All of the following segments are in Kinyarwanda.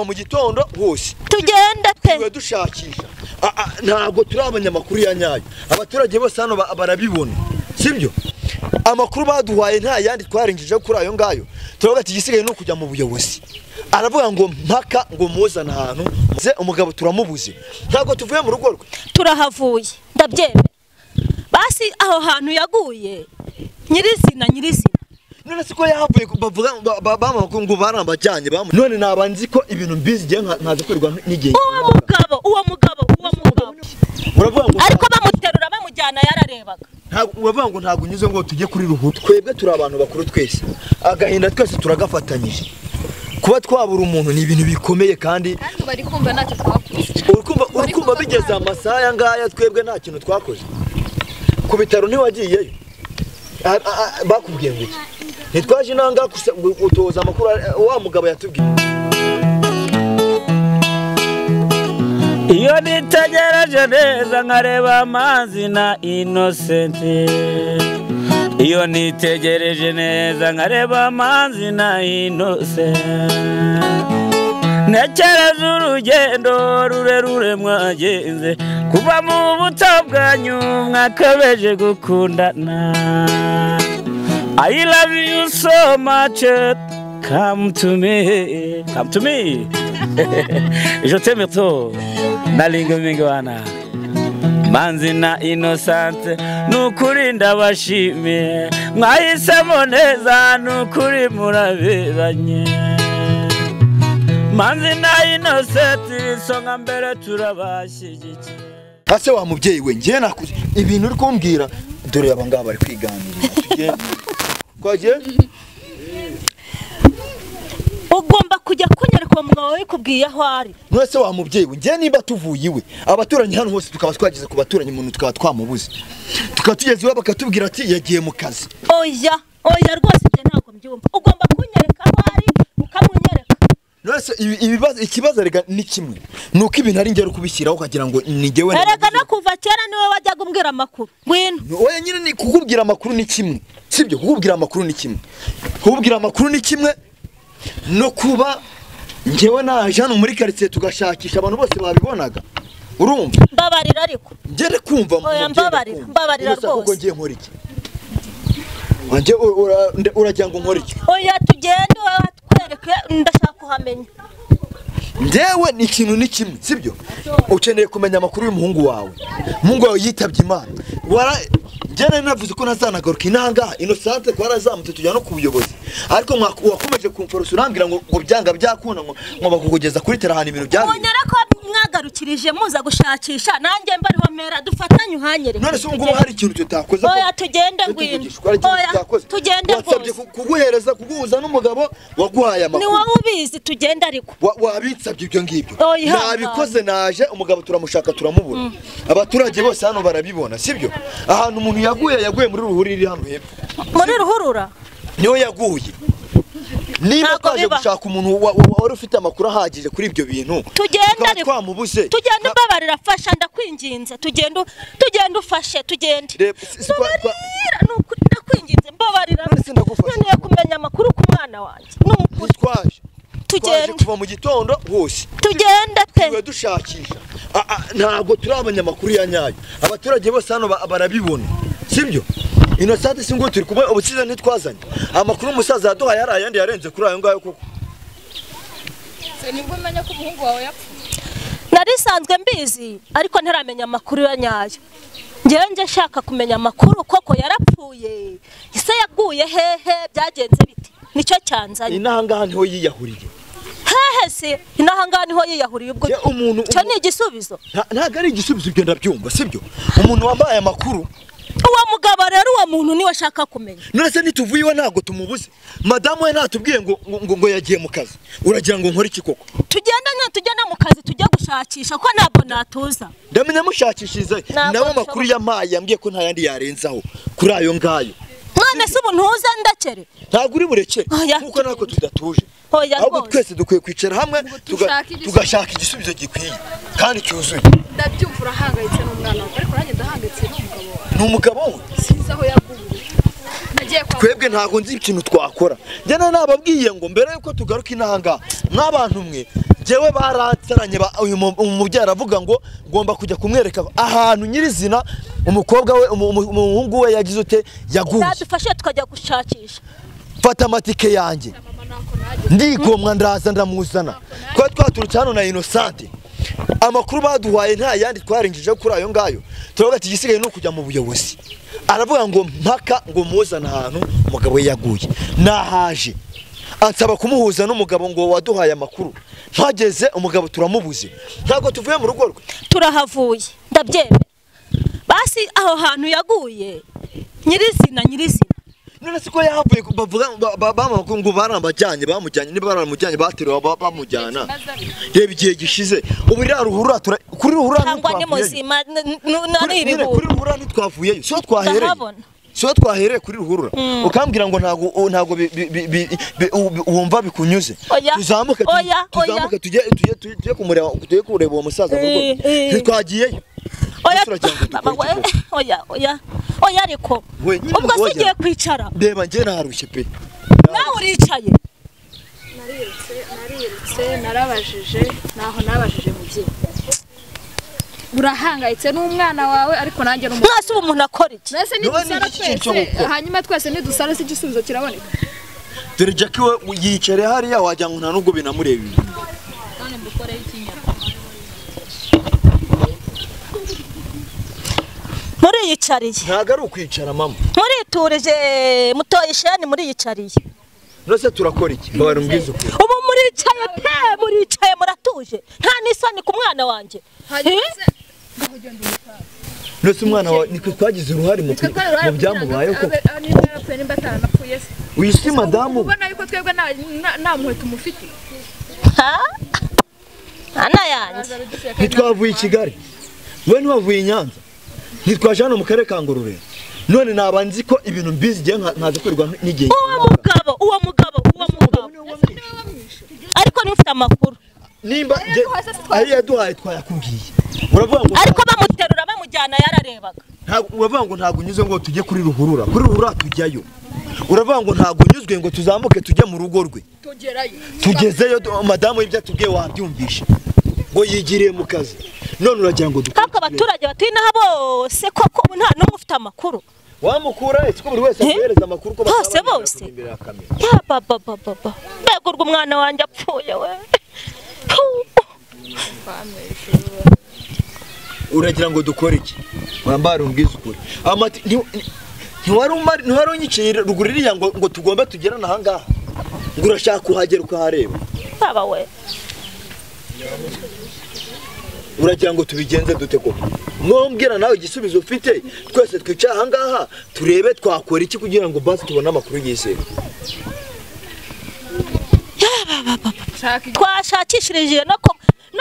mu gitondo hose tugenda pe twe dushakisha. Ntabwo turi abanyamakuru ya nyayo, abaturage bose hano barabibona, sibyo? Amakuru baduhaye nta yandi twarengeje kuri ayo ngayo. Turavuga ati igisigaye ni ukujya mu buyobozi. Aravuga ngo mpaka ngo muzane ahantu ze umugabo turamubuze, ntabwo tuvuye mu rugo rwe, turahavuye ndabyemera. Basi aho hantu yaguye nyirizina nyirizina none siko yahavuye bavuga bama ngo barambajyanye bamu none nabanzi ko ibintu mbizi giye nkaza kwirwa n'igihe. Uwo mugabo uravuga ngo ariko bamuterura bamujyana yararebaga. Ntabwo uravuga ngo ntabwo unyuze ngo tujye kuri ruhu. Twebwe turi abantu bakuru twese, agahinda twese turagafatanyije. Kuba twabura umuntu ni ibintu bikomeye kandi bari kumva ntacyo twakoze. Urikumva bigeze amasaha aya ngaya twebwe nta kintu twakoze. Ku bitaro ntiwagiyeyo, bakubwiye ngo iki? Ntitwaje inanga gutoza amakuru wa mugabo yatubwiye. Iyo nitegereje neza nkareba amazi na Innocent, iyo nitegereje neza nkareba amazi na Innocent, ntekereza urugendo rurerure mwagenze kuva mu buto bwanyu mwakabeje gukundana. I love you so much, come to me, come to me. Je t'aime trop, nalinga mingwana Manzi na Innocent, nukuri ndabashimiye, mwahisemo neza nukuri muraberanye. Manzi na Innocent, isonga mbere turabashyigikiye. Ase wa mubyeyi we, ngiye nakuze ibintu uri kumbwira, dore aba ngaba bari kwiganirira. Twagiye ugomba kujya kunyereka uwo mugabo wikubwiye aho ari. None se wa mubyeyi we, ngiye niba tuvuye iwe abaturanyi hano hose tukaba twageze ku baturanyi umuntu tukaba twamubuze, tukaba tugeze iwe bakatubwira ati yagiye mu kazi. Oya oya rwose ibyo ntabwo mbyumva, ugomba kunyereka aho ari ukamunyereka. None se ibibazo ikibazo rega ni kimwe, nuko ibintu ari ngero kubishyiraho ukagira ngo ni ngewe. Erega no kuva kera niwe wajyaga umbwira amakuru. Ngwino. Oya nyine ni kukubwira amakuru ni kimwe, sibyo? Kukubwira amakuru ni kimwe, kukubwira amakuru ni kimwe no kuba ngewe naje hano muri quartier tugashakisha abantu bose babibonaga. Urumva? Mbabarira ariko ngere kumva. Oya mbabarira, mbabarira rwose. Kuko ngiye nkora iki? Wanje uragira ngo nkora iki? Oya tugende watwereke, ndashaka kuhamenya. Ndewe ni ikintu ni kimwe, sibyo? Ukeneye kumenya amakuru y'umuhungu wawe. Umuhungu wawe yitabye Imana. Njye navuze ko ntazanagaruka inanga Innocent twarazamutse tujya no ku buyobozi, ariko wakomeje kumforosa urambwira ngo byanga byakunda ngo bakugugeza kuri terahana ibintu byawe. Onyera ko mwagarukirije muza gushakisha nanjye mbariho mera dufatanye uhanyere. None se ngo hari ikintu tutakoze? Oya tugende ngwino. Oya tugende rwose. Kuguhereza kuguhuza n'umugabo waguhaye amakuru. Ni wowe ubizi tugende ariko. Wabitsabye ibyo ngibyo. Nabikoze naje umugabo turamushaka turamubura. Abaturage bose hano barabibona, sibyo? Ahantu umuntu yaguye muri ruhurura iri hano hepfo. Muri ruhurura? Niho yaguye. Niba twaje gushaka umuntu wari ufite amakuru ahagije kuri ibyo bintu, tugende ariko twamubuze. Tugende mbabarira, fasha ndakwinginze, tugende tugende ufashe tugende. Mbabarira nukuri ndakwinginze, mbabarira. Nkeneye kumenya amakuru ku mwana wanjye. Nukuri twaje. Tugende kuva mu gitondo hose tugende pe twe dushakisha. Ntabwo turi abanyamakuru ya nyayo, abaturage bose hano barabibona, sibyo? Innocent si ngo turi kumwe ubusize ntitwazanye amakuru umusaza yaduhaye ari ayandi yarenze kuri ayo ngayo koko. Se nibwo menya ko umuhungu wawe yapfuye? Nari sanzwe mbizi ariko ntaramenya amakuru ya nyayo. Ngewe nje nshaka kumenya amakuru koko yarapfuye, ese yaguye hehe, byagenze bite? Nicyo cyanzanye. Inaha ngaha niho yiyahuriye. Hehe se inaha ngaha niho yiyahuriye ubwo umuntu cyo ni igisubizo? Ntabwo ari igisubizo ibyo ndabyumva, sibyo? Umuntu wambaye amakuru uwo mugabo rero uwo muntu niwe ashaka kumenya. None se nituvuye iwe ntabwo tumubuze. Madamu we natubwiye ngo ngo yagiye mu kazi. Uragira ngo nkore iki koko? Tugenda nyine tujya mu kazi tujya gushakisha ko ntabwo natuza. Ndamenya mushakishiriza nawe amakuru yamaye yambwiye ko nta yandi yarenzaho kuri ayo ngayo. None se ubu ntuza ndakere? Ntabwo uri burekere kuko nako tudatuje. Ahubwo twese dukwiye kwicara hamwe tugashaka igisubizo gikwiye kandi cyuzuye. Ndabyumva urahangayitse n'umwana wawe ariko nanjye ndahangayitse n'umugabo wawe. Ni umugabo we? Sinzi aho yaguye. Nagiye kwa twebwe ntago nzi ikintu twakora. Njye nababwiye ngo mbere yuko tugaruka inanga mwabantu mwe Njyewe baransaranye uyu mubyeyi aravuga ngo ngomba kujya kumwereka ahantu nyirizina umukobwa we umuhungu we yagize ute yaguye. Zadufashe tukajya gushakisha. Fata amatike yanjye ndigomwa ndaza ndamuzana. Twari twaturutse hano na Innocente, amakuru baduhaye nta yandi twarengeje kuri ayo ngayo. Turavuga ati igisigaye ni ukujya mu buyobozi. Aravuga ngo mpaka ngo muzane ahantu umugabo we yaguye. Nahaje ansaba kumuhuza n'umugabo ngo waduhaye amakuru. Mpageze umugabo turamubuze, ntabwo tuvuye mu rugo rwe. Turahavuye ndabyemera. Basi aho hantu yaguye nyirizina nyirizina. None siko yahavuye bavuga bama ngo barambajyanye bamujyanye niba baramujyanye bateruwe bamujyana. Reba igihe gishize ubu iriya ruhurura kuri ruhurura cyangwa ni muzima nari ibihuha. Kuri ruhurura ntitwavuyeyo, so twahereye. So twahereye kuri ruhurura ukambwira ngo ntago wumva bikunyuze. Tuzamuke tuzamuke tujye tujye kumureba tujye kureba uwo musaza mu rugo. Ntitwagiyeyo. Oya oya oya oya ariko ubwo sigiye kwicara. Ndeba nje narushye pe. Nawe uricaye. Narirutse narabajije naho nabajije mubyeyi. Urahangayitse n'umwana wawe ariko nanjye n'umwana. Mwese ubu umuntu akora iki? Mwese nidusara twese hanyuma twese nidusara se igisubizo kiraboneka. Dore Jackie we yicare hariya wajya ngo nta nubwo binamureba. None mbukore ikinyama. Muriyicariye. Ntago ari ukwicara mama. Muriturije mutoye ishani muriyicariye. Nose turakora iki? Mbabara umbwize ukuri. Ubu muricaye pe muricaye muratuje. Nta nisoni ku mwana wanjye. Nose umwana wawe niko twagize uruhare mu byamubayeho koko. Wisi madamu. Ubona yuko twebwe nta muheto tumufite. Ha? Ana yanjye. Ntitwavuye i Kigali. We ntiwavuye i Nyanza. Ntitwaje hano mu karere ka Ngororero. None naba nzi ko ibintu mbizi igihe nkaza kwirirwa n'igihe. Uwo mugabo ariko niba ufite amakuru nimba ari yaduhaye twayakubwiye. Uravuga ngo ariko bamuterura bamujyana yararebaga. Uravuga ngo ntago unyuze ngo tujye kuri ruhurura. Kuri ruhurura tujyayo. Uravuga ngo ntago unyuzwe ngo tuzamuke tujye mu rugo rwe. Tugerayo. Tugezeyo madamu ibyo atubwiye wabyumvishe. Ngo yigiriye mu kazi. None uragira ngo dukore. Kako abaturage batuye inaha bose koko nta n'umwe ufite amakuru. Wamukura ese ko buri wese akuhereza amakuru ko bose bose. Ya baba baba. Mbega urwo umwana wanjye apfuye we. Uragira ngo dukore iki? Wambara umbwize ukuri. Amati ntiwari unyiciye ruguru iriya ngo tugombe tugerane aha ngaha. Ngo urashaka kuhagera ukahareba. Baba we. Uragira ngo tubigenze dute koko? Mwambwira nawe igisubizo ufite twese twicaye aha ngaha turebe twakora iki kugira ngo basi tubone amakuru yizewe. Twashakishirije no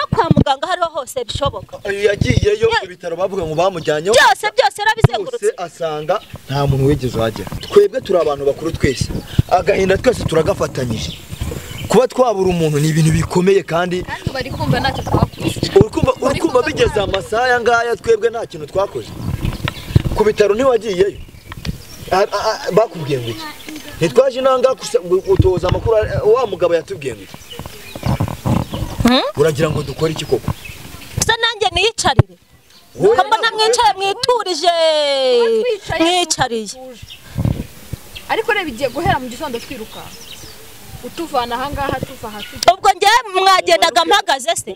kwa muganga hariho hose bishoboka. Yagiyeyo ibitaro bavuga ngo bamujyanyeho byose yarabizengurutse asanga nta muntu wigeze uhagera. Twebwe turi abantu bakuru twese, agahinda twese turagafatanyije. Kuba twabura umuntu ni ibintu bikomeye kandi bari kumva ntacyo twakoze. Urikumva bigeze amasaha aya ngaya twebwe nta kintu twakoze. Ku bitaro ntiwagiyeyo bakubwiye ngo iki? Ntitwaje inanga gutoza amakuru wa mugabo yatubwiye ngo iki? Uragira ngo dukore iki koko? Se nanjye niyicarire. Mbona mwicaye mwiturije mwicariye. Ariko reba igiye guhera mu gitondo twiruka. Utuvana aha ngaha tuva aha tujya. Ubwo njye mwagendaga mpagaze se?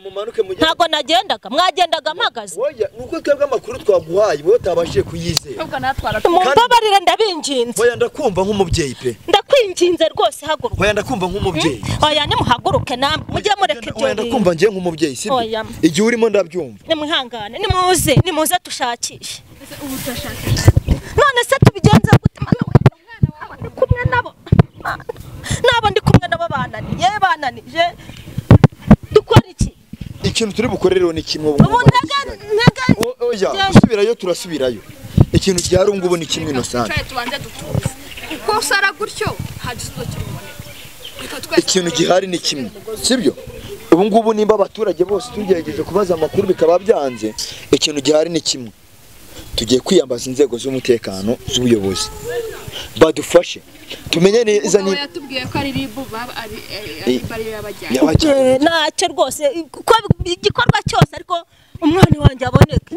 Ntago nagendaga, mwagendaga mpagaze. Oya, nuko twebwe amakuru twaguhaye wowe utabashije kuyizera. Mumbabarire ndabinginze. Oya ndakumva nk'umubyeyi pe. Ndakwinginze rwose haguruka. Oya ndakumva nk'umubyeyi. Oya nimuhaguruke namwe mujye mureka ibyo. Oya ndakumva njye nk'umubyeyi sibyo? Igihe urimo ndabyumva. Nimwihangane, nimuze tushakishe. None se tubigenze gute? Ndi kumwe nabo. Nabo ndi kumwe nabo bananiye bananije. Dukora iki? Ikintu turi bukore rero ni kimwe ubu. Oya, gusubirayo turasubirayo. Ikintu gihari ngubu ni kimwe Innocent. Uko usara gutyo hagisubizo kiruboneka. Ikintu gihari ni kimwe. Sibyo? Ubu ngubu nimba abaturage bose tugerageje kubaza amakuru bikaba byanze, ikintu gihari ni kimwe. Tugiye kwiyambaza inzego z'umutekano z'ubuyobozi. Badufashe tumenye neza Umugabo yatubwiye ko ari ribu ari bari yabajyanye. Ntacyo rwose kuko igikorwa cyose ariko umwana wanjye aboneke.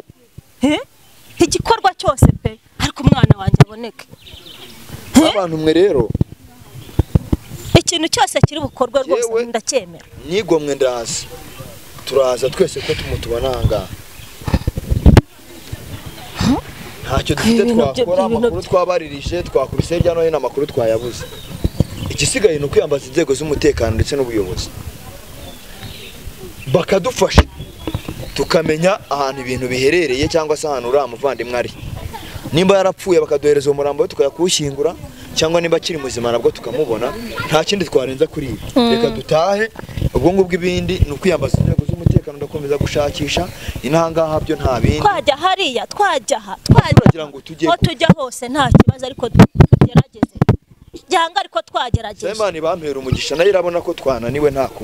Igikorwa cyose pe ariko umwana wanjye aboneke. Abantu mwe rero ikintu cyose kiri bukorwe rwose ndacyemera. Nigomwe ndaza. Turaza twese ko tumutubona. Ntacyo dufite twakora, amakuru twabaririje twakubise hirya no hino amakuru twayabuze. Igisigaye ni ukwiyambaza inzego z'umutekano ndetse n'ubuyobozi bakadufasha tukamenya ahantu ibintu biherereye cyangwa se ahantu uriya muvandimwe ari. Nimba yarapfuye bakaduhereza uwo murambo we tukajya kuwushyingura, cyangwa nimba akiri muzima nabwo tukamubona. Nta kindi twarenza kuri ibi. Reka dutahe, ubwo ngubwo ibindi ni ukwiyambaza inzego z'umutekano, ndakomeza gushakisha inahangaha byo nta bindi. Twajya hariya, twajya aha, twajya ngo tujye aho tujya hose nta kibazo, ariko tugerageze. Byanga ariko twagerageje. Imana ibampera umugisha nayo irabona ko twananiwe nta.